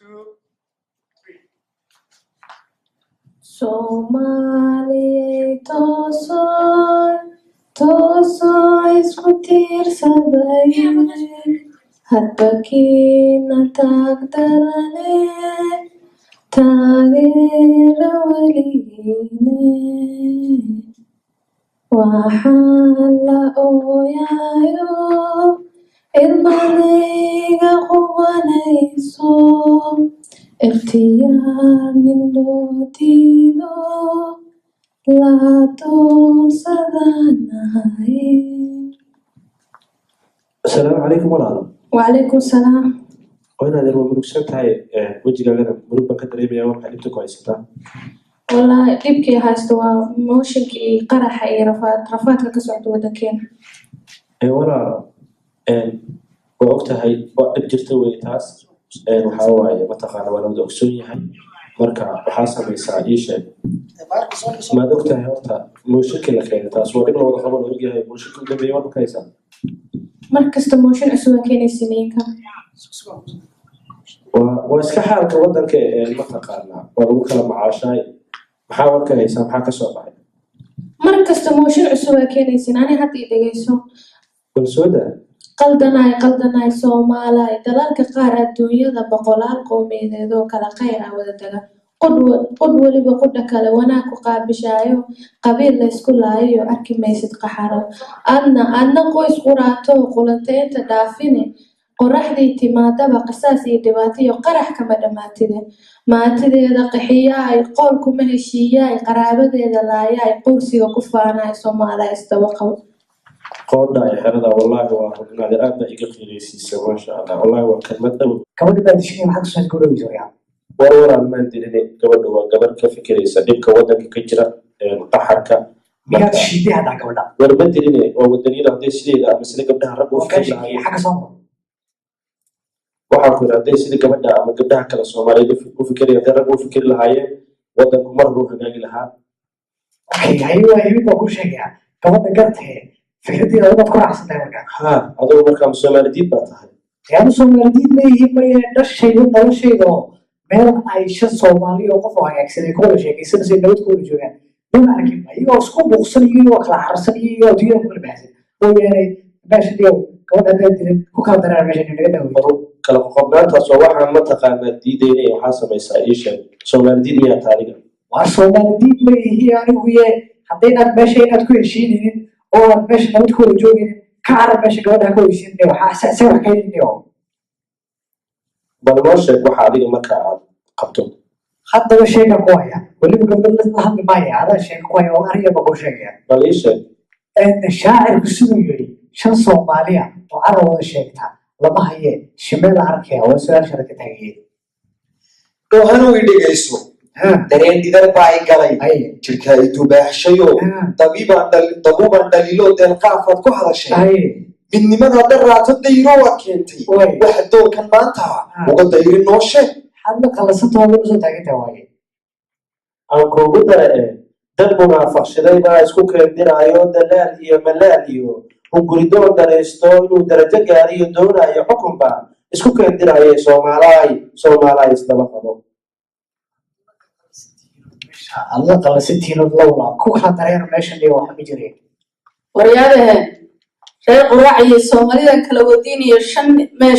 Two, three. Soomaaliyey toosoy, toosoo isku tiirsaday, hadba kiina taag darane, taageera weligiine. Waxaan la ooyayo ilmadayga qubanayso, ikhtiyaar nin loo diido la doonsadanahay. Asalaamu calaykum, walaalo. Wacalaykum salaam. Oo inaad waa murugsan tahay, wejigaagana murug baan ka dareemaya. Waa maxay dhibta ku haysataa? Wallaahi dhibkii haysto waa mooshinka iyo qaraxa iyo rafaadka ka socda wadankeena. Walaalo, waa og tahay, waa dhib jirta wey taas. Waxaa waaye, mataqaana, waa la wada ogsoon yahay. Marka waxaa samaysaa, ii sheeg, maad og tahay horta mooshinkii la keenay? Taas waa dhib la wada qabo, la ogyahay. Mooshinkii u dambeeyay war ma ka haysaa? Mar kasta mooshin cusub aa keenaysa ninka. Waa iska xaalka wadanka ee mataqaanaa, waa lagu kala macaashaay. Maxaa warka haysaa? Maxaa ka soo baxay? Mar kasta mooshin cusub aa keenaysin. Ani hadda i dhegeyso. Bal soo daa. Qaldanaay, qaldanaay Soomaalay. Dalalka qaar adduunyada boqolaal qowmiyadeed oo kala khayr ah wada taga, qudh weliba qudha kale wanaag ku qaabishaayo, qabiil laysku laayayo arki maysid qaxaro. Adna qoys quraato qulanteynta dhaafine, qoraxdii timaadaba qisaas iyo dhibaato iyo qarax kama dhammaatide. Maatideeda qaxiyaay, qowl kuma heshiiyaay, qaraabadeeda laayaay, qursiga ku faanaay. Soomaaliya isdaba qabo. Qoodha iyo xerada, wallaahi waa run, inaad aad baa iga qiiraysiisa. Maasha Allah, wallaahi waa kelmad dhab. Gabadha baad dishay, maxaad kusoo gabadhoweysa waryaa? War walaal, maan diline. Gabadha waa gabar ka fikiraysa dhibka wadanka ka jira, qaxarka. Miyaad shiiday haddaa gabadha? War ma diline, waa wadaniyada. Hadday sideeda ama sida gabdhaha ragga u Waa kaa fikri sheekiyey lahaayeen. Xagga soo maro. Waxaan ku yidhi, hadday sida gabadha ama gabdhaha kale Soomaaliyeed u fikiraya, hadday ragga u fikiri lahaayeen, wadanku mar hore u hagaagi lahaa. Okay, haye, waa yimid, baa kuu sheegayaa gabadha gartee fikradeeda waad ku raacsan tahay markaa. Ha, adigu markaa Soomaalidiid baa tahay? Yaanu Soomaalidiid ma yihiin maye, dhashayda noloshayda oo meel ay shan Soomaali oo qof oo hagaagsan ay ku wada sheekaysanayso, nabad ku wada joogaan mama arkin, iyagoo isku buuqsan iyo iyagoo kala cararsan iyo iyagoo adduunyada ku kala baxsan oo yaanay meesha dhigow. Gabadha haddaad dilin ku kala daraan meesha naga daaweyo. Kala qoqobnaantaas oo waxaan mataqaanaa diidaynay. Waxaa samaysaa, ii sheeg, Soomaalidiid miyaa tahay adiga? Waa Soomaalidiid ma yihi anigu ye, haddaynaad meesha inaad ku heshiinaynin oo aad meesha nabad ku wada joogaynin, ka carar meesha. Gabadha ha ka heshiinay, waxaa se wax ka helinayo. Bal noo sheeg waxa adiga marka aad qabto. Haddaba sheega ku haya, weliba gabdho la hadli maaya, adaa sheega ku haya oo arrin yar baa kuu sheegaya. Bal ii sheeg. Shaacirku siduu yidhi, shan Soomaaliya oo carab wada sheegta lama haye, shimee la arkaya? Waa su-aal shala ka taagayeen. Dhoohanow, i dhegayso. Dareen dhidar baa i galay, jirkaa i dubaaxshayo, dabuubaan dhaliilo, deelqaafaad ku hadashay. Midnimadaa daraato dayro waad keentay. Waxa doorkan maanta uga dayri noo sheeg. Maxaad la qallasantahooda usoo taagantaha waaye? Aan kuugu dara ee dad munaafaqshaday baa isku keendiraayo, dalaal iyo malaal iyo hunguridoon daraysto inuu darajo gaariyo doonayo xukunba isku keendiraaye. Soomaalaay, Soomaalaay, isdaba qabo. Aad la qallasantihiin oo lawla ku kala dareero meesha dhigo, waxa ma jireen. Waryaadahe reer Quraac iyo Soomaalida kala wadiin iyo shan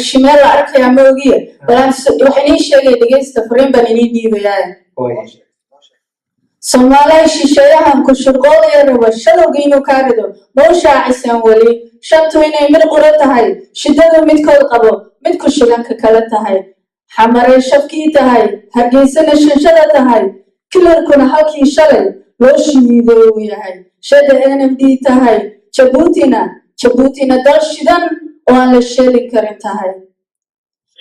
shimeel la arkayaa ma ogiye. Balaan waxa inii sheegay, dhegeysta, fariin baan inii dhiibayaa. Soomaaliya shisheeyahan ku shirqoolaya raba shalowga inuu kaa rido, ma u shaaciseen weli shantu inay mid quro tahay, shidadu midkood qabo, midku shilanka kale tahay, Xamaray shafkii tahay, Hargeysana shanshada tahay, kilarkuna halkii shalay loo shiiday uu yahay, shada NMD tahay, Jabuutina dal shidan oo aan la sheeli karin tahay,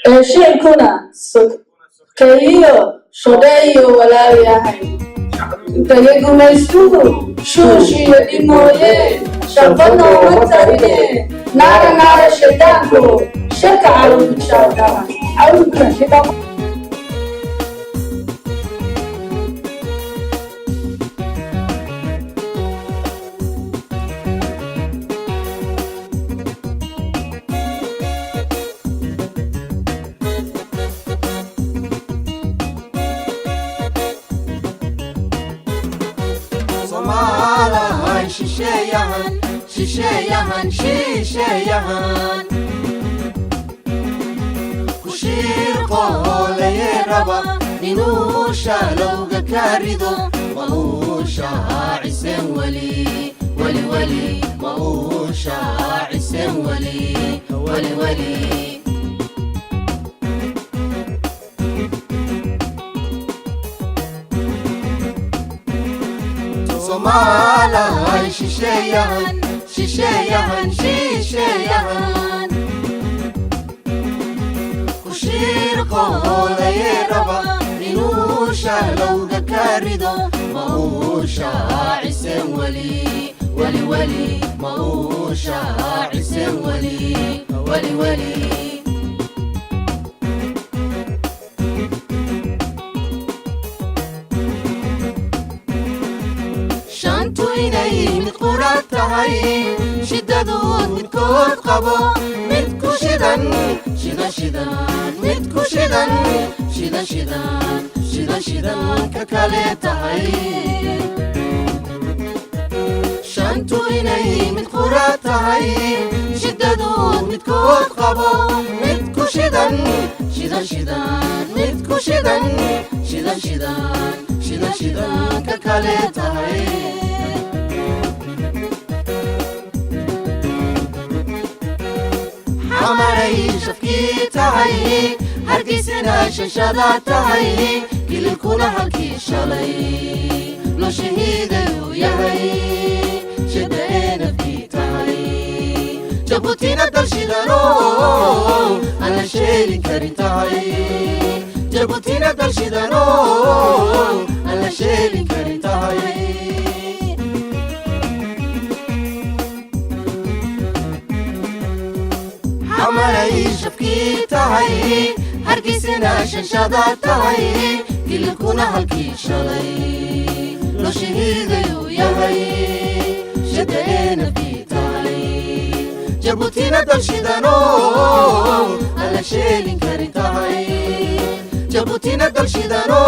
ee shicibkuna sokeeyiyo shodheeyo walaal yahay, tagay gumaystuhu shuush iyo dhimooye, shaqo nooma tarine, naara naara shaydaanku shaka cawdka cawdka shaydaanku. Shisheeyahan, shisheeyahan, shisheeyahan Kushiirqoolaye raba inuu shaalowga ka rido. Ma uu shaaciseen weli, weli, weli? Ma uu shaaciseen weli, weli, weli? Soomaalay, shisheeyahan, shisheeyahan, shisheeyahan Kushiirqoolaye raba inuu shaalowga ka rido. Ma uu shaaciseen weli, weli, weli? Ma uu shaaciseen weli, weli, weli? Shantu inay mid qura tahay, shidadu midkood qabo, mid ku shidan, shidan, shidan, mid ku shidan, shidan, shidan, shidan, shidan ka kale tahay. Shantu inay mid qura tahay, shidadu midkood qabo, mid ku shidan, shidan, shidan, mid ku shidan, shidan, shidan, shidan, shidan ka kale tahay. Xamaray shafkii tahay, Hargeysana shashada tahay, kililkuna halkii shalay loo shahiiday uu yahay, shada eenafkii tahay, Jabuutina dal shidano aan la sheelin karin tahay, Jabuutina dal shidano aan la sheelin karin tahay. Xamaray shafkii tahay, Hargeysana shashada tahay, kililkuna halkii shalay loo shahiiday uu yahay, shada eenafkii tahay, Jabuutina dal shidano aan la sheelin karin tahay, Jabuutina dal shidano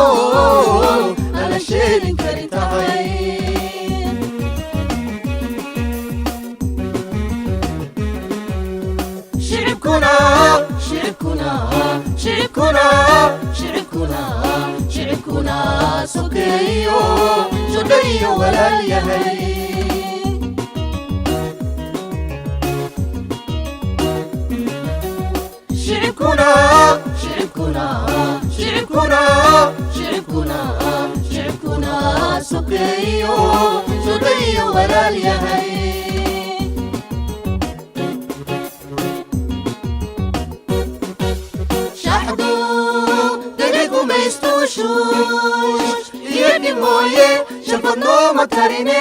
aan la sheelin karin tahay. Shicibkuna, shicibkuna, shicibkuna, shicibkuna, shicibkuna sokeeyo shodhayo walaal yahay. Shicibkuna, shicibkuna, shicibkuna, shicibkuna, shicibkuna sokeeyo shodhayo walaal yahay. Shaxdu dagagumaystushuush iyo dhimooye sharfad nooma tarine.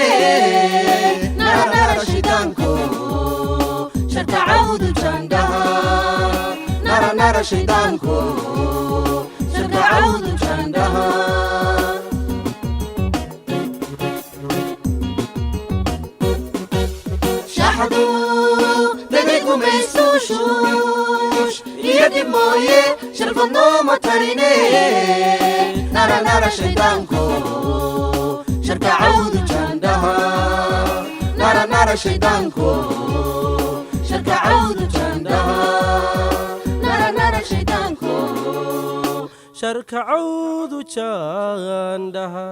Naranara shidaanko sharka cawdu jandhaha, naranara shidaanko sharka cawdu jandhaha. Shaxdu dagagumaystushuush iyo dhimooye sharfad nooma tarine. Naranara shaydaanko sharka cawdu jandhaha, naranara shaydaanko sharka cawdu jandhaha, naranara shaydaanko sharka cawdu jaandhaha.